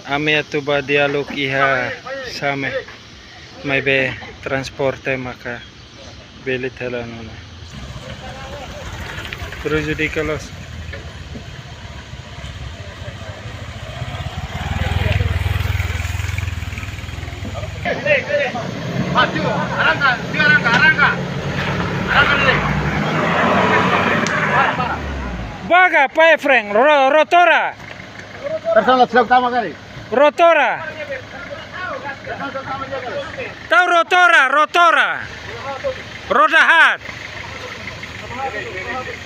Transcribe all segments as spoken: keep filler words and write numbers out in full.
Ami atu ba dialog iha Same, maibé transporte maka bele tela nona. Prejudika loos. Baga, Pak Efreng, ro-, rotora. Personal, siap utama kali. Rotora. Tau rotora, rotora. Roda haat.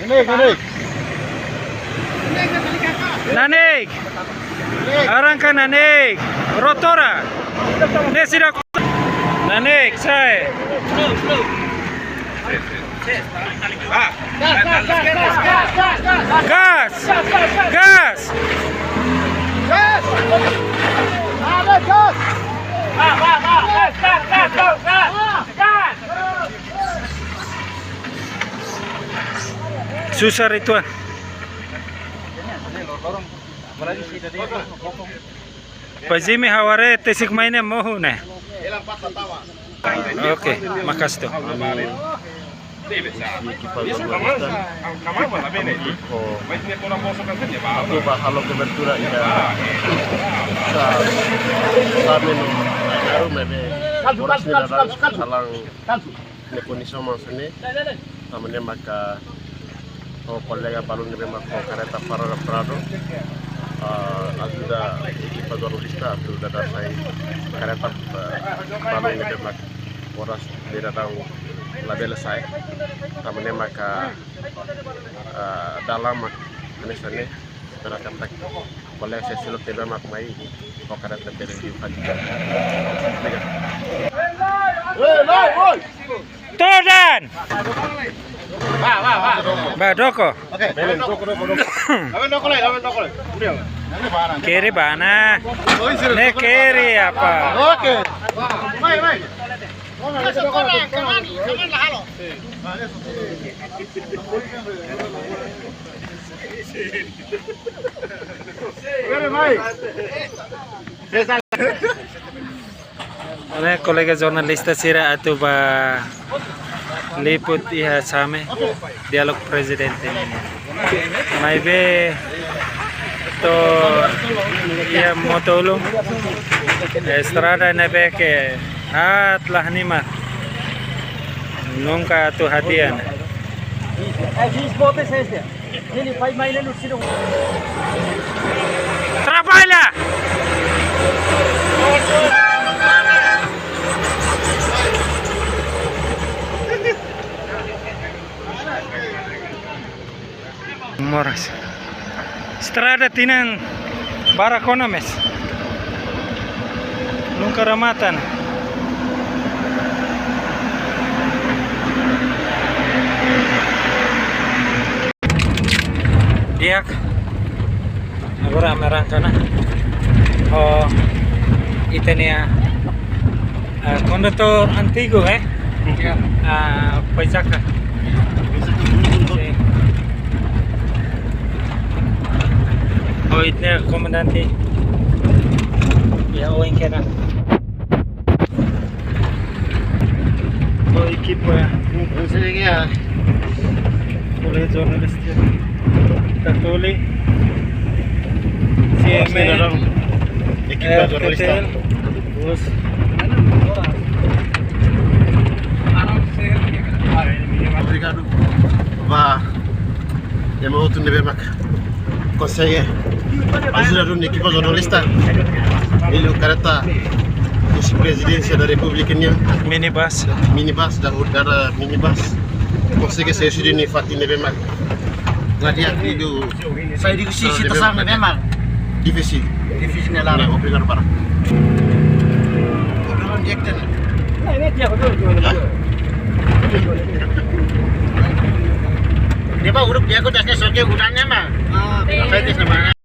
Naneik, naneik. Naneik. Arranka naneik. Rotora. Ne'e sira naneik, sa'e. Gás! Gás! Susar uitoan. Pak Jimmy, ha'u haree tesik mai ne'e mohu ne'e. Oke, makasih to. Ami husi ekipa jornalista, ami atu ba halo kobertura iha Same no Ainaro, maibé oras ne'e daudaun dalam ne'e kondisaun mak hanesan ne'e, tanba ne'e maka ho kolega balun ne'ebé mak ho kareta Parada Prado, ah, ajuda ekipa jornalista atu dada sai kareta, ah, balun ne'ebé mak oras ne'e daudaun labele sa'e. Tanba ne'e maka, ah, dalan mak hanesan ne'e, espera katak kolega sira seluk ne'ebé mak mai ho kareta bele liu fali. Obrigadu. Todan! Ba, doko. Oke. Doko, doko, doko. Lawan doko lai, lawan doko lai. Kiri bá ona. Ne'e kiri apa? Oke. Mai, mai. Mai. Ne'e kolega jornalista sira atu ba liput iha Same, dialog prezidente nian. Maibé to'o iha Mota-Ulun, estrada ne'ebé ke haat la halimar. Nunka atu hadi'a. Trabalha! Moras. Estrada tinan barak ona mes. Nunka remata ona. Di'ak. Agora ami arranka ona. Oh, ita-nia, ah, kondutór antigu, eh? Ya. Ah, Pak Jaka. Sin. Oh, ita-nia komandante. Ya, oh, ini kena. Ho ekipa. Não sei o que é. Kolega jornalista. Tatoli. Awas, C M N. Ekipa jornalista. Bos. Obrigadu. Ba ema hotu ne'ebé mak konsege ajuda duni ekipa jornalista. Liu kareta husi Prezidénsia da Repúblika nian. Minibus. Minibus, da, da minibus. Konsege sai husi duni fatin ne'ebé mak la di'ak, liu. Sai husi situasaun ne'ebé mak difisil. Difisil ne'e laran. Obrigadu barak. Obrigadu, di'ak tene. Depois uruk dia aku dasnya soke udahnya mah. Ah, saya tes nama.